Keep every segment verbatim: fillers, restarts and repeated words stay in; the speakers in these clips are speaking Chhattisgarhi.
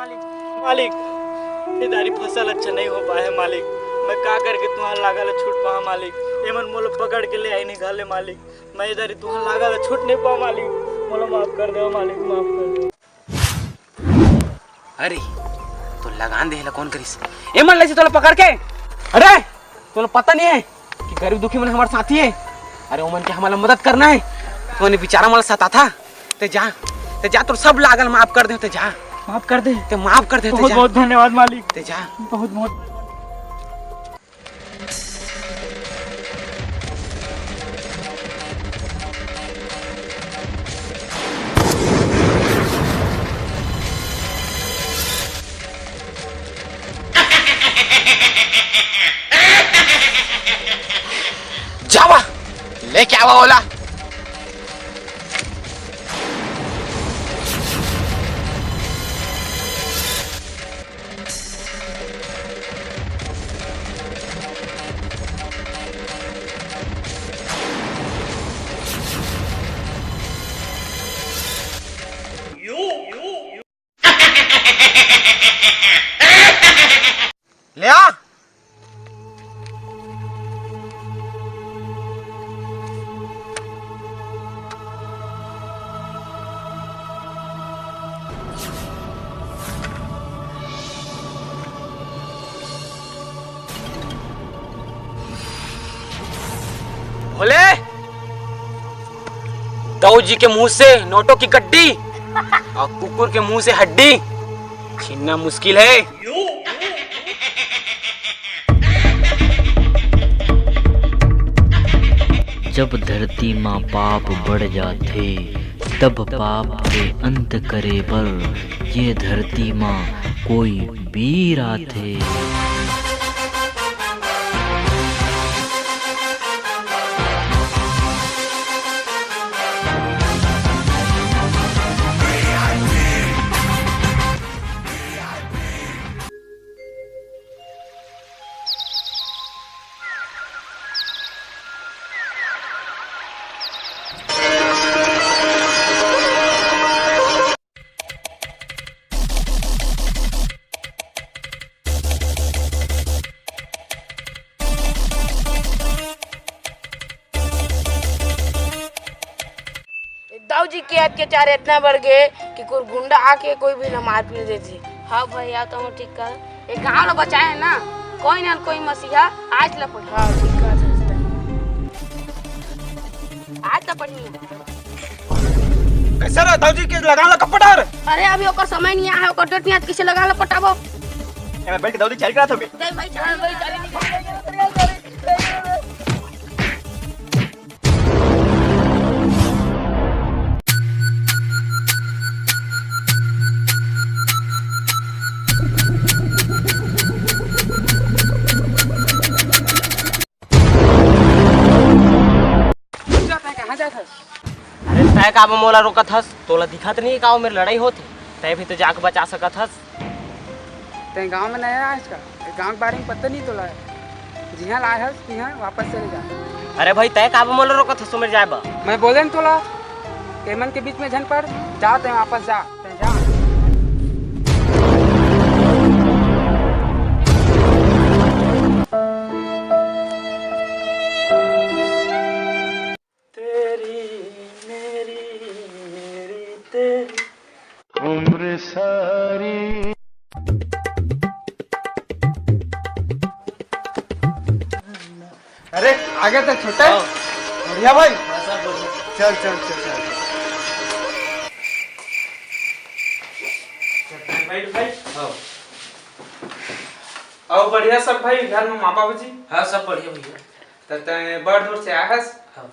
मालिक, मालिक, ए दारी फसल अच्छा नहीं हो पाए हे मालिक। मैं का करके तुंहर लागा ल छूट पाहा मालिक? एमन मोला पकड़ के ले आइन हे घर ले मालिक। मैं ए दारी तुंहर लागा ल छूट नहीं पाहा मालिक। मोला माफ कर दे मालिक, माफ कर दे। अरे, तो लगान दे ला कौन करिस? एमन लइसे तोला पकड़ के। अरे, तोला पता नहीं हे कि गरीब दुखी मन हमर साथी हे। अरे, ओमन के हमला मदद करना हे। तो बेचारा मन ला सताथा। ते जा, ते जा, तोर सब लागा ल माफ कर दे, ते जा। माफ कर दे। ते माफ कर दे, ते बहुत, जा। बहुत धन्यवाद मालिक। ते जा। बहुत, बहुत। जावा, लेके आवा ओला। ले आ। भोले, दाऊ जी के मुंह से नोटों की गड्डी और कुकुर के मुंह से हड्डी छीनना मुश्किल है। जब धरती मा पाप बढ़ जाथे, तब पाप के अंत करे बर ये धरती मा कोई वीर आथे। दाऊ जी के अत्याचार इतना बढ़ गए कि कोई गुंडा आके कोई भी ला मार पीट देथे। हाँ भैया, तुम ठीक कर। ये गांव ला बचाए ना, कोई ना कोई मसीहा आज ला पड़ी। हाँ, ठीक कर। आज ला पड़ी। कैसे रे दाऊ जी के लगान ला कब पटा रे? अरे, अभी ओकर समय नहीं आया है, ओकर डेट नहीं आया, कैसे लगान ला पटाबो? ए, मैं बैठ के दाऊ जी चाय करा था बे। जय भाई, जय भाई, जय भाई। तैं कहाँ जात हस? अरे, तैं काबर मोला रोकत हस? तोला दिखत नहीं का, ओ मेर लड़ाई होत हे? तैं भी तो जाके बचा सकत हस। तैं गांव में नया आयस का? ए गांव के बारे में पता नहीं तोला? जिहां लाए हस, तिहां वापस चले जा। अरे भाई, तैं काबर मोला रोकत हस ओ मेर जाए बर? मैं बोले न तोला, एमन के बीच में झन पड़, जा तैं वापस जा। तेरी मेरी, मेरी तेरी। उम्र सारी। अरे, आ गया था छोटा। हाँ। बढ़िया भाई। हाँ, सब बढ़िया। चल, चल, चल, चल। बैठ भाई। हाँ। अउ बढ़िया सब भाई, घर में माँ बाबूजी? हाँ, सब बढ़िया भैया। त तैं बड़ दूर से आए हस? हाँ।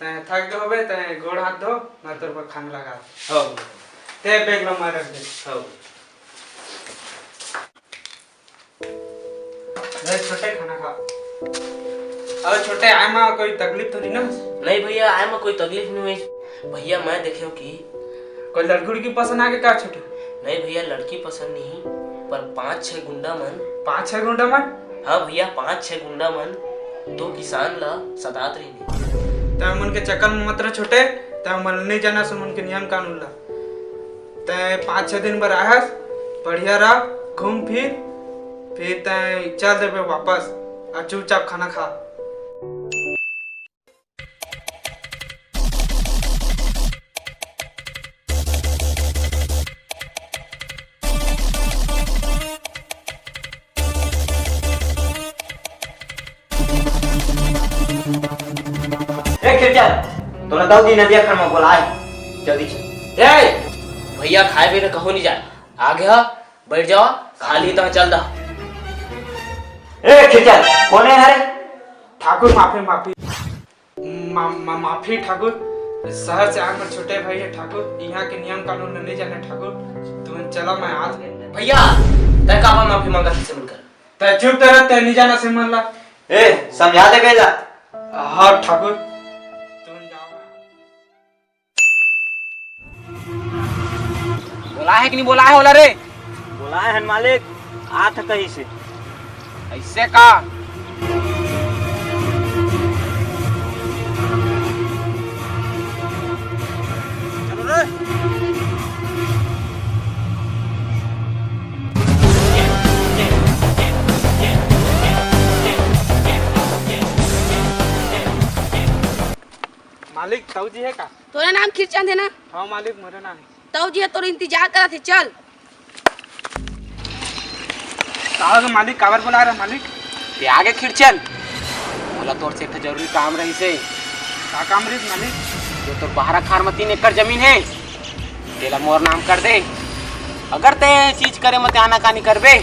तैं थक गए होबे, तैं गोड़ हाथ धो, मैं तोर बर खाना लगा। हाँ। तैं बैग ला मैं रख दे। हाँ। ले छोटे, खाना खा। अरे छोटे, आए मा कोई तकलीफ तो नहीं ना? नहीं भैया, आए मा कोई तकलीफ नहीं हुई। भैया, मैं देखे हूँ कि कोई लड़की उड़की पसंद आ के का छोटे? नहीं भैया, लड़की पसंद नहीं, पर पाँच छह गुंडा मन। पाँच छह गुंडा मन? हाँ भैया, पाँच छह गुंडा मन दो किसान ला सतात रही। तैं मन के चक्कर में मत रह छोटे, तैं मन नहीं जाना से मन के नियम कानून ला। तैं पाँच छह दिन बर आहस, बढ़िया रह, घूम फिर, फिर तैं चल देबे वापस। आ चुपचाप खाना खा। ए, खिरचन, तोला दाऊ जी नदिया खार म बोलाए, जल्दी चल। ए, भैया खाए बिना कहूँ नहीं जाए। आ गया, बैठ जाओ, खाली तो चल दा। ए, खिरचन, कोन हे रे? ठाकुर, माफी, माफी। मा-, मा-, माफी ठाकुर, शहर से आए मोर छोटे भाई हे ठाकुर, इहाँ के नियम कानून ल नहीं जाने ठाकुर, तुमन चला मैं आज। भैया, तै काबर माफी मांगत हस से मन कर? तै चुप रह, तै नहीं जाना से मन ला। ए, समझा दे बेला। हाँ ठाकुर, तुमन जाओ। बोलाए हे कि नहीं बोलाए हे ओला रे? बोलाए हन मालिक, आत कहीं से। ऐसे का? चलो रे। मालिक, ताऊ जी हे का? तोरा नाम खिरचंद हे ना? हाँ मालिक, मोरे नाम हे। ताऊ जी हे, तोर इंतजार करत हे, चल। का हो गे मालिक, काबर बोलाए रहे मालिक? ते आ गे खिरचंद, मोला तोर से एक ठो जरूरी काम रहिस हे। का काम रहिस मालिक? जो तोर बहरा खार म तीन एकड़ जमीन हे, तेला मोर नाम कर दे। अगर ते ए चीज करे म ते आनाकानी करबे,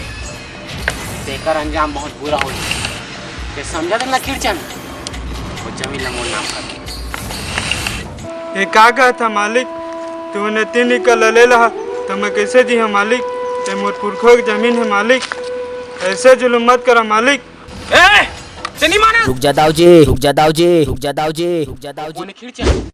तेकर अंजाम बहुत बुरा होही। ते समझा दे ना खिरचंद, वो जमीन ला मोर नाम कर दे। ये का कहत हे मालिक? तूने तीन एकड़ ले ला, तो मैं कैसे जी हूँ मालिक? ये मोर पुरखों की जमीन हे मालिक, ऐसे जुलुम मत करा मालिक। ए, ते नहीं माना? रुक जा दाऊ जी, रुक जा दाऊ जी, रुक जा दाऊ जी, रुक जा दाऊ जी। कोने खिरचंद?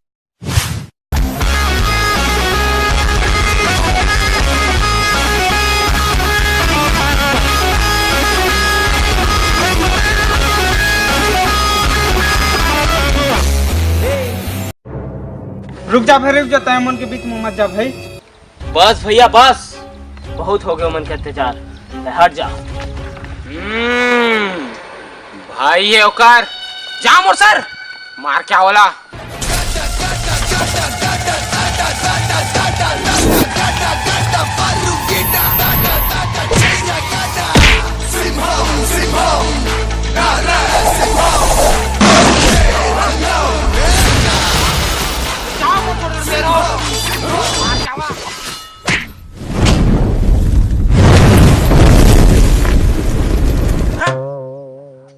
रुक जा भाई, रुक जा, तय मन के बीच में मत जा भाई। बस भैया बस, बहुत हो गए मन के अत्याचार, तय हट जा। हम्म, भाई हे ओकर, जा मोर सर, मार के आव ओला।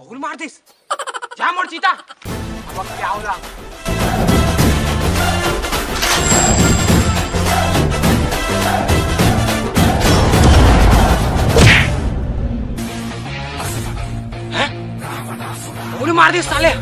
अगुल मार दिस। जा मोर चीता। अब क्या होला? हैं? गोली मार दिस साले।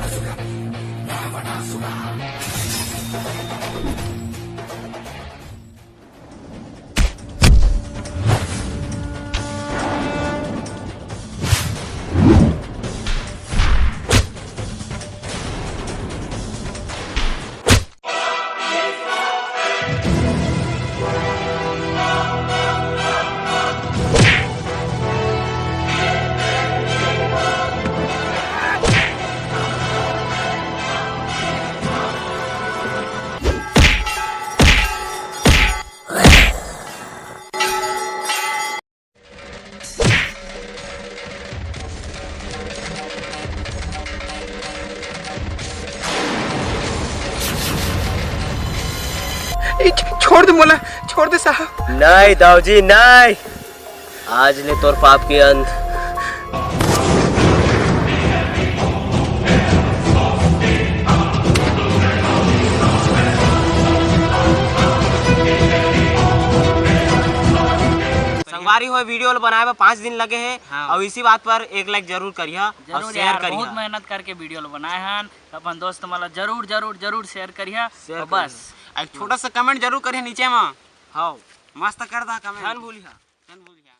ए, छ-, छोड़ दे मोला, छोड़ दे साहब। नहीं दाऊ जी, नहीं। आज ले तोर पाप के अंत। संगवारी हो, video ल बनाए बर पाँच दिन लगे हे, हाँ। अउ इसी बात पर एक like जरूर करिहा अउ जरूर share यार, करिहा। बहुत मेहनत करके video ल बनाए हन, अपन दोस्त मन ला जरूर, जरूर, जरूर share करिहा। Share अउ बस। करिहा। एक छोटा सा comment जरूर करिहा नीचे म। हाँ। मस्त कर दा comment। झन भूलिहा। झन भूलिहा।